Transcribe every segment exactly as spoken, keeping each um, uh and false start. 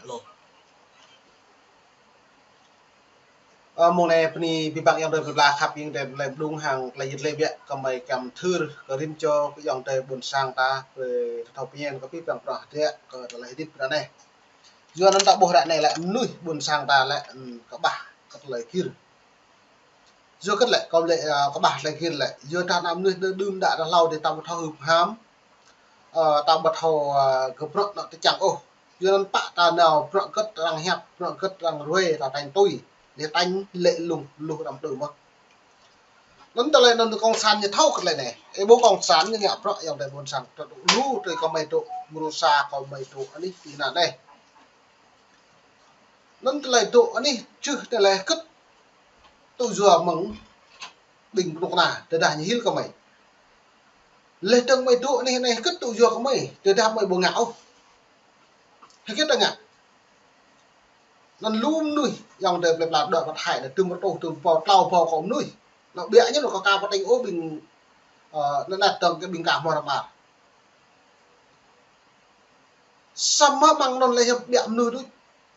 Alo. Ơ, mông anai bơni abih bang ayŏng adơi plơi pla khăp, ayŏng adơi plơi mơđung hăng plơi yit lĕ biă, kơmơi kiăng thâo kơ rĭm čô kơ ayŏng adơi ƀôn sang ta, brơi thâo pơñen kơ abih bang bruă hơdră kơ tơlơi hơdip ră anai. Yua anŭn ta ƀuh ră anai lĕ mơnuih ƀôn sang ta lĕ, ưm, kơƀah kơ tơlơi gir. Yua hơget lĕ, kâo lĕ, ơ, kơƀah tơlơi gir lĕ. Yua dah ană mơnuih đưm đă đa hlâo dih ta ƀu thâo hưp ham, ơ, ta ƀu thâo, ơ, kơ bruă anŏ tơčăng ôh. Yua anŭn pă ta nao bruă hơget arăng hiăp, bruă hơget arăng ruai, ta tañ tui. Lĕ tañ lĕ lung, luh răm đưm mơ̆n. Anŭn tơlơi anŭn kông sản ñu thâo kơ tơlơi anai. Ơ, ƀuh kông sản ñu ngă bruă ayŏng adơi ƀôn sang. Tơl lu tơlơi kơmơi dŏ, mrô sa kơmơi dŏ, anih tui anŭn anai. Anŭn tơlơi dŏ anih čih tơlơi hơget tŭ yua mơ̆ng ƀing kơnuk kơna, tơdah ñu hil kơmơi. Lĕ dơ̆ng mơi dŏ anih anai hơget tŭ yua kơmơi, tơdah mơi ƀu ngă ôh. Hơget ta ngă. Anŭn lu mơnuih, ayŏng adơi plơi pla đuaĭ pơ Thái anai, tơm rơtuh, tơm rơbâo, klâo rơbâo kơ mơnuih. Anŏ ƀiă ñu anŭn kơ ka pơtĭng ôh ƀing, ơ, anŭn anai dơ̆ng kơ ƀing ka hmâo rơmar. Samơ̆ mơ̆ng anŭn lĕ hiăp ƀiă mơnuih đôč.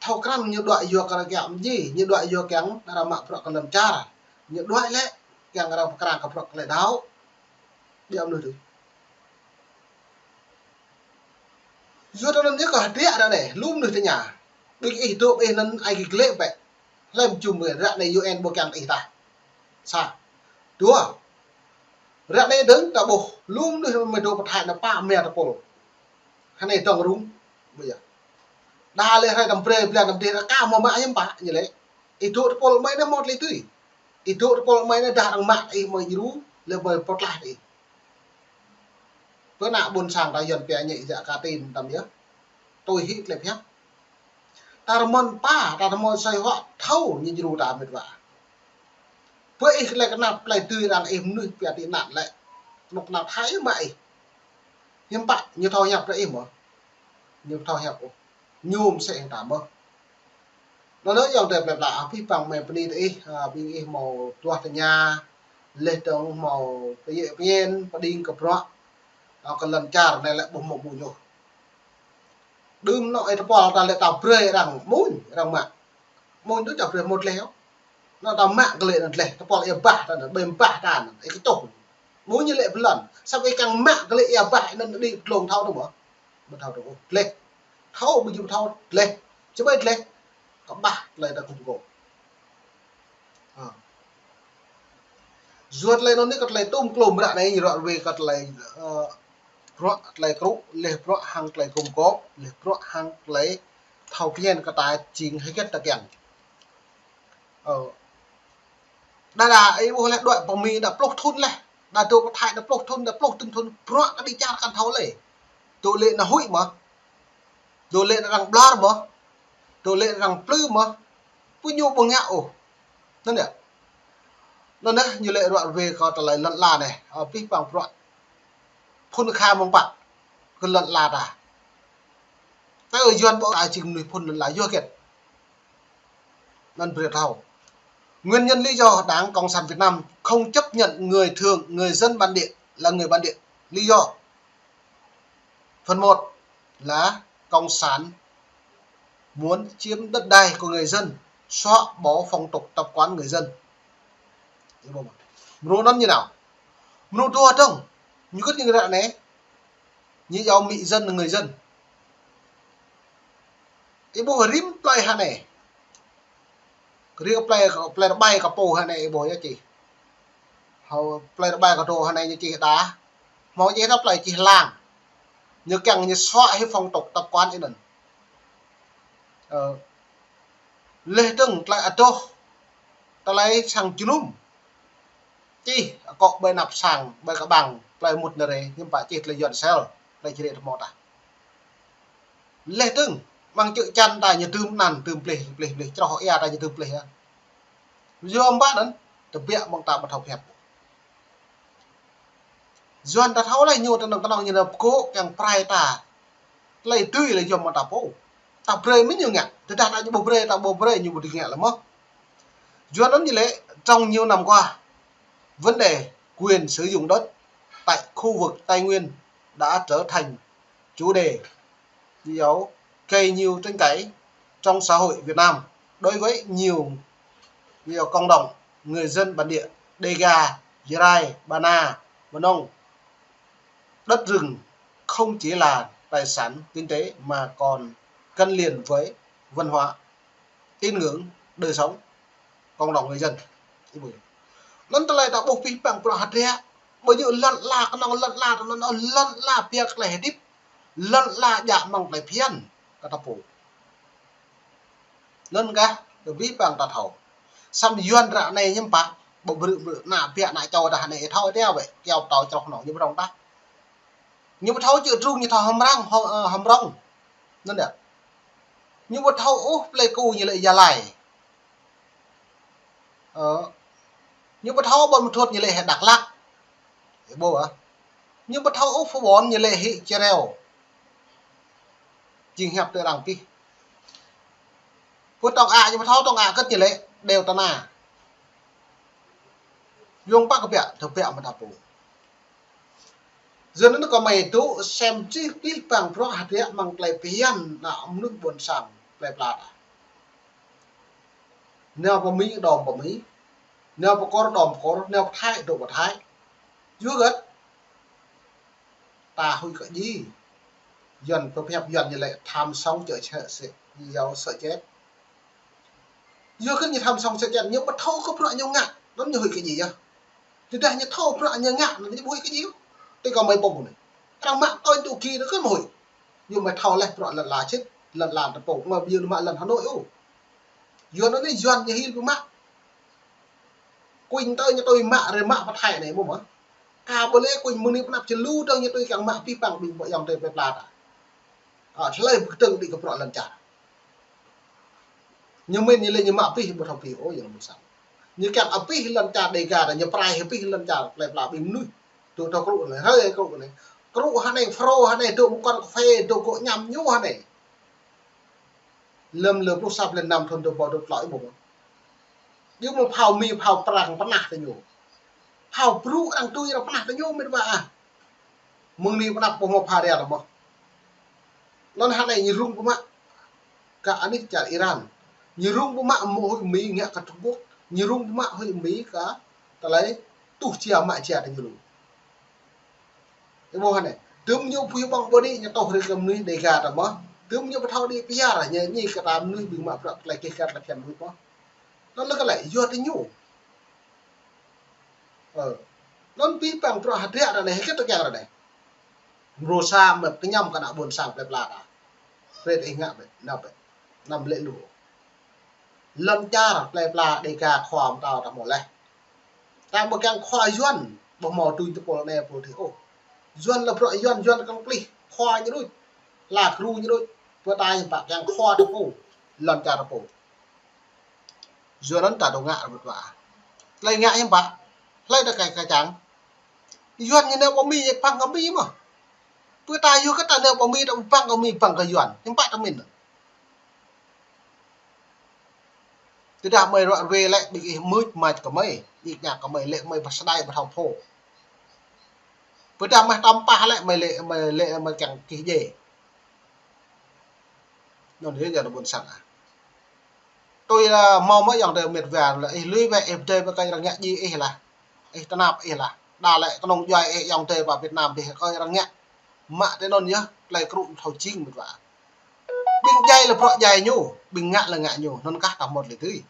Thâo krăn ñu đuaĭ yua kơ arăng kiăng mơñi, ñu đuaĭ yua kiăng arăng mă bruă kơ lŏn čar. Ñu đuaĭ lĕ kiăng arăng pơkra kơ bruă kơ lĕ đaŏ. Ƀiă mơnuih đôč. Yua anŭn ñu kơ hơdră ră anai, lu mơnuih tơña. Ƀing ih dŏ ƀơi anŭn ai gih glĕ bĕ. Hlăm jum ră anai U N ƀu kiăng ih tah. Sa. Dua. Ră anai dơ̆ng ta ƀuh, lu mơnuih mơi dŏ pơ Thái anai pă mia tơpul. Hơnai dơ̆ng rŭng. Ƀu yơh. Đa lĕ hrơi tơm brơi blan tơm dih rơka hmâo mă hiư̆m pă ñu lĕ. Ih dŏ tơpul mơi anai hmâo tơlơi tui. Ih dŏ tơpul mơi anai dah arăng mă ih mơi djru, lĕ mơi pơtlaih ih. Pơ ană ƀôn sang ta Yuan pia ñĕ jak ka tin tơm yơh. Tui hĭ tơlơi phiăn. Ta rơmơn pă, ta rơmơn soi huă thâo ñu djru ta mĕt wa. Pơ ih tơlơi kơnap tơlơi tui arăng ih mơnuih pia tị nạn lĕ. Kơnuk kơna Thái mă ih. Hiư̆m pă ñu thâo hiăp brơi ih mơ̆. Ñu thâo hiăp ôh. Ñu mơsĕ hăng ta mơ̆. Anŭn yơh ayŏng adơi plơi pla, abih bang mơi bơni tơ ih, ơ, ƀing ih hmâo duah tơña, lĕ dơ̆ng hmâo pơyơr pơñen, pơđing kơ bruă, ơ, kơ lŏn čar anai lĕ ƀu hmâo ƀu ñu. Đưm anŏ ih tơpul ta lĕ ta brơi arăng mơ̆n, arăng mă. Mơ̆n đôč ta brơi hmâo tơlơi ôh. Anŏ ta mă kơ lĕ anŭn tơlơi, tơpul ih bah ta anŭn, ƀơi bah ta anŭn, ih kơčoh. Mơ̆n ñu lĕ bơlŏn, samơ̆ ih kiăng mă kơ lĕ ih bah anŭn đĭ tlông thâo tŭ mơ̆. Ƀu thâo tŭ ôh. Gleh. Thâo ƀu jum thâo gleh. Čơmai gleh. Kơƀah tơlơi ta gum gôp. Ha. Yua tơlơi anŭn anai kơ tơlơi tŭm klum ră anai ñu ră ruai kơ tơlơi, ơ, bruă tơlơi krŭ, leh bruă hăng tơlơi gum gôp, leh bruă hăng tơlơi thâo phiăn kơ ta jing hơget ta kiăng. Ơ. Đa đa ih ƀuh leh đuaĭ pơ Mi đa pluh thŭn leh. Đa dŏ pơ Thái đa pluh thŭn, đa pluh tŭm thŭn. Bruă kơ đĭ čar kăn thâo leh. Dŏ lĕ ană huĭ mơ̆. Dŏ lĕ ană arăng ƀlŏr mơ̆. Dŏ lĕ ană arăng plư mơ̆. Ƀu ñu ƀu ngă ôh. Anŭn yơh. Anŭn yơh ñu lĕ ruă ruai kơ tơlơi lŏn ala anai. Ơ, abih bang bruă. Phŭn kha mơ̆ng pă. Kơ lŏn ala ta. Tơ Yuan ƀu ta jing mơnuih phŭn lŏn ala yua hơget. Anŭn brơi thâo. Nguyên nhân lý do Đảng Cộng sản Việt Nam không chấp nhận người thường, người dân bản địa là người bản địa. Lý do. Phần một là Cộng sản muốn chiếm đất đai của người dân, xóa bỏ phong tục tập quán người dân. Mrô anŭn ñu nao. Mrô dua dơ̆ng. Ñu kơt ñu ră anai. Ñu iâu mĭn dân là người dân. Ih ƀuh rĭm plơi hơnai. Rĭm plơi, plơi rơbai kơ pô hơnai ih ƀuh yơh čih. Hơ̆ plơi rơbai kơ dô hơnai ñu čih đa. Hmâo čih đa plơi čih lăng. Ñu kiăng ñu xóa hĭ phong tục tập quán ih anŭn. Ơ. Leh dơ̆ng tơlơi adoh. Tơlơi sang jơnum. Čih akŏ ƀơi anăp sang, ƀơi kơƀang, plơi mŭt nơ̆r, hiư̆m pă čih tơlơi Yuan sel, tơlơi Jrai tơmŏ tah. Leh dơ̆ng, mơ̆ng čư̆ čan ta ñu dưm anăn, dưm plih, plih, plih, čroh ia ta ñu dưm plih yơh. Yua mơ̆ anŭn, tơbiă mơ̆ng ta ƀu thâo pơhiăp. Yuan ta thâo leh ñu tơnŏng tơnŏng ñu nao pơgô̆ kiăng pơrai ta. Tơlơi dưi lĕ yom mơ̆ ta pô. Ta brơi mơ̆ ñu ngă. Tơdah ta ñu ƀu brơi, ta ƀu brơi ñu ƀu dưi ngă lĕ mơ̆. Yua anŭn ñu lĕ trong nhiều năm qua, vấn đề quyền sử dụng đất tại khu vực Tây Nguyên đã trở thành chủ đề, ví dụ, gây nhiều tranh cãi. trong xã hội Việt Nam, đối với nhiều, nhiều cộng đồng người dân bản địa Đêga, Jrai, Ba Na, Mnông, đất rừng không chỉ là tài sản kinh tế mà còn gắn liền với văn hóa, tín ngưỡng, đời sống cộng đồng người dân. Anŭn tơlơi ta ƀuh pih păng prŏ hơdră, ƀơi ñu lŏn ala, kơnơ̆ng lŏn ala, lŏn ala, lŏn ala biă tơlơi hơdip, lŏn ala djă mơ̆ng tơlơi phiăn, kơ ta pô. Anŭn kah, kơ pih păng ta thâo. Samơ̆ Yuan ră anai hiư̆m pă, ƀu brư̆ brư̆, ană biă ană čô dah anai thâo teo bĕ, kiaŏ pơtao čroh nŏ, ñu ƀu rŏng tah. Ñu ƀu thâo čư̆ Trung, ñu thâo Hmrăng, Hmrŏng. Anŭn yơh. Ñu ƀu thâo ôh Pleiku ñu lĕ Gia Lai. Ơ. Ñu ƀu thâo Ƀuôn Ma Thuột ñu lĕ hĭ Dak Lak. Ơ ƀuh ah. Ñu ƀu thâo ôh Phú Bon ñu lĕ hĭ Cheo Reo. Jing hiăp tơ arăng pih. Pơ Tông A ñu ƀu thâo Tông A kơ̆t ñu lĕ Đeo Tana. Yŏng pă kơ biă, tơ biă mă ta pô. Yua anŭn kơ mơi tŭ sem čih pih păng prŏ hơdră mơ̆ng tơlơi phiăn ană mơnuih ƀôn sang plơi pla ta. Nao pơ Mi đom pơ Mi, nao pơ Kor đom pơ Kor, nao pơ Thái dŏ pơ Thái. Yua hơget? Ta huĭ kơ djai. Yuan pơhiăp Yuan ñu lĕ tham sống, chớ chớ, giàu, sợ chết. Yua kơ ñu tham sống, chớ chớ, ñu ƀu thâo kơ prŏ ñu ngă, anŭn ñu huĭ kơ djai yơh. Tơdah ñu thâo prŏ ñu ngă, anŭn ñu ƀu huĭ kơ djai. Tui kơ mơi pô anai. Arăng mă tơl tŭ ki anŭn kơ mơi huĭ. Ñu mơi thâo leh prŏ lŏn ala čih, lŏn ala ta pô, mơi ƀu djơ̆ mă lŏn Hà Nội ôh. Yuan anai Yuan ñu hil pơmă. Kuing tơ ñu tui mă, rơmă pơ Thái anai mơ̆ mơ̆. Kơ ƀu lĕ kuing mơnuih pơnăp čơlu tơ ñu tui kiăng mă pih păng ƀing ƀu yŏng tơ plơi pla ta. Ơ, tơlơi pơkơdơ̆ng đĭ kơ prŏ lŏn čar. Ñu mĭn ñu lĕ ñu mă pih ƀu thâo pih ôh, yơh mơ̆ sang. Ñu kiăng apih lŏn čar Đêga ta, ñu prai apih lŏn čar plơi pla ƀing mơnuih. Tui tơ krŭ anai, hrơi krŭ anai. Krŭ hơnai, Phrô hơnai, dŏ mơkŏn kơphê, dŏ gŏ ñăm ñu hơnai. Lơ̆m lơ pluh sa blan năm thŭn dua rơbâo dua pluh klâo ih ƀuh mơ̆. Yua mơ̆ phao Mi, phao Prăng pơnah tơ ñu. Phao Brŭ arăng tui arăng pơnah tơ ñu mĭt wa ah. Mơ̆ng anai pơnah ƀu hmâo phao ră lơ mơ̆. Anŭn hơnai ñu rŭng pơmă. Kơ anih čar Iran. Ñu rŭng pơmă mơ̆ huĭ Mi ngă kơ Trung Quốc. Ñu rŭng pơmă huĭ Mi kơ tơlơi tuh jia mă jia tơ ñu lu. Ih ƀuh hơnai. Tơm ñu pui ƀơ̆ng ƀôdah ñu tŏh rĭ kơ mơnuih Đêga ta mơ̆. Tơm ñu ƀu thâo đĭ pơyơr, ñu ñi kơ ta mơnuih ƀing mă prŏ tơlơi keh kăt tơlơi phiăn mơnuih mơ̆. Anŭn lĕ kơ lĕ, yua tơ ñu. Ơ. Anŭn pih păng prŏ hơdră ră anai, hơget tơ kiăng ră anai. Mrô sa mơ̆ tơñăm kơ ană ƀôn sang plơi pla ta. Brơi ih ngă bĕ, nao bĕ. Anăm lĕ lu. Lŏn čar plơi pla Đêga khua mơtao ta hmâo leh. Ta ƀu kiăng khua Yuan, ƀu hmâo tui tơpul anai pul adih ôh. Yuan lĕ prŏ Yuan, Yuan kơnơ̆ng plih, khua ñu đôč. Hla gru ñu đôč. Pơ ta hiư̆m pă kiăng khua ta pô, lŏn čar ta pô. Yuan anŭn ta dŏ ngă rơmut wa. Tơlơi ngă hiư̆m pă, hlơi ta kơ kơ čang. Yuan ñu nao pơ Mi, ñu păng kơ Mi mơ̆. Pơ ta yua kơ ta nao pơ Mi, ta păng kơ Mi, păng kơ Yuan. Hiư̆m pă ta mĭn. Tơdah mơi ruă ruê lĕ, ƀing ih mưč mač kơ mơi, ih ngă kơ mơi lĕ mơi pơsơdai ƀu thâo pô. Pơdah mơi tơm pah lĕ, mơi lĕ, mơi lĕ, mơi kiăng kih djai. Anŭn yơh, yơh ană ƀôn sang ah. Tui lĕ hmâo mơ̆ yŏng tơ mĕt wa lĕ, ih lui bĕ, ih pơdơi bĕ kơ arăng ngă djai ih lah. Ih tơnap ih lah. Đa lĕ kơnơ̆ng djuai ih yŏng tơ pơ Việt Nam bĕ kơ arăng ngă. Mă tơ anŭn yơh, tơlơi krŭ thâo jing mĕt wa. Ƀing djai lĕ prŏ djai ñu, ƀing ngă lĕ ngă ñu, anŭn kah ta mŭt lĕ tui.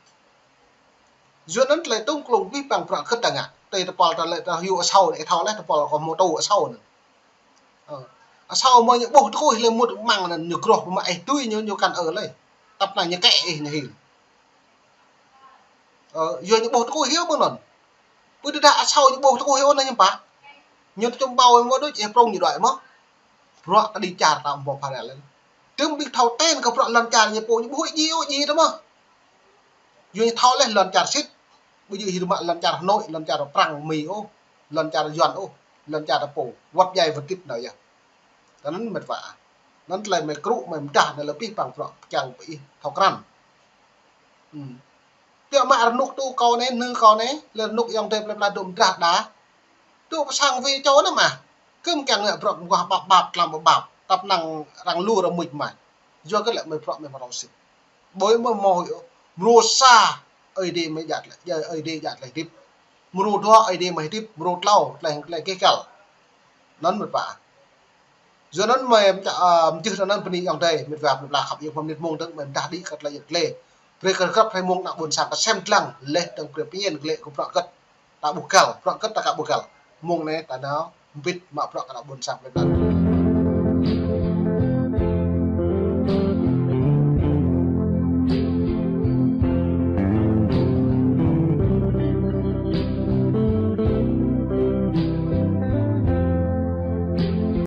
Yua anŭn tơlơi tŭng klŭng pih păng prŏ kơ̆t ta ngă. Tui tơpul ta lĕ ta hyu asâo anai, thâo leh tơpul kơ mơtô asâo anŭn. Ơ. Asâo mơ̆ ñu ƀuh tơkuih lĕ mŭt măng anŭn ñu groh pơmă ih tui ñu, ñu kăn ơ lĕ. Tăp năng ñu kĕ ih ñu hil. Ơ, yua ñu ƀuh tơkuih hiu mơ̆ng anŭn. Pơ tơdah asâo ñu ƀuh tơkuih hiu anŭn hiư̆m pă. Ñu tơčŭm ƀâo mơ̆ đôč ih prŏng ñu đuaĭ mơ̆. Prŏ kơ đĭ čar ta ƀu phara lĕ. Tơm ƀing thâo ten kơ prŏ lŏn čar ñu pô ñu ƀu huĭ djai ôh djai tơ mơ̆. Yua ñu thâo leh lŏn čar sĭt. Ƀu djơ̆ hĭ tơ mă lŏn čar Hà Nội, lŏn čar Prăng Mi ôh, lŏn čar Yuan ôh, lŏn čar ta pô. Wăt djai wăt kĭt nao yơh. Tơ anŭn mĕt wa. Anŭn tơlơi mơi krŭ mơi mơdah anai lĕ pih păng prŏ kiăng pơ ih thâo krăn. Hmm. Biă mă rơnŭk tŭ kâo anai, nư kâo anai, lĕ rơnŭk yŏng tơ plơi pla dŏ mơdrah đa. Tŭ pơ sang wai čô anŭn mơ̆. Kơ̆m kiăng ngă prŏ mơguah ƀap ƀap, tlam ƀap ƀap. Tăp năng arăng lu arăng mưč mač. Yua kơ lĕ mơi prŏ mơi mơtâo sĭt. Ƀơi mơ̆ mơ̆ mrô sa Ơi Adai mơ̆ djă tơlơi, Ơi Adai djă tơlơi hơdip. Mrô dua Ơi Adai mơ̆ hơdip, mrô klâo tơlơi, tơlơi keh kăl. Anŭn mơ̆ pă. Yua anŭn mơ̆, ơ, mơjưh anŭn bơni ayŏng adơi, mĕt wa mĕt pla khăp iâu mơ̆n mơnit mông dơ̆ng mơ̆ mơdah đĭ kơ tơlơi yơh tơlơi. Brơi kơ khăp hrơi mông ană ƀôn sang kơ sem lăng, leh dơ̆ng brơi pơñen glaĭ kơ bruă hơget. Ta ƀu găl, bruă hơget ta ka ƀu găl. Mông anai ta nao mbĭt mă bruă kơ ană ƀôn sang mĕt pla.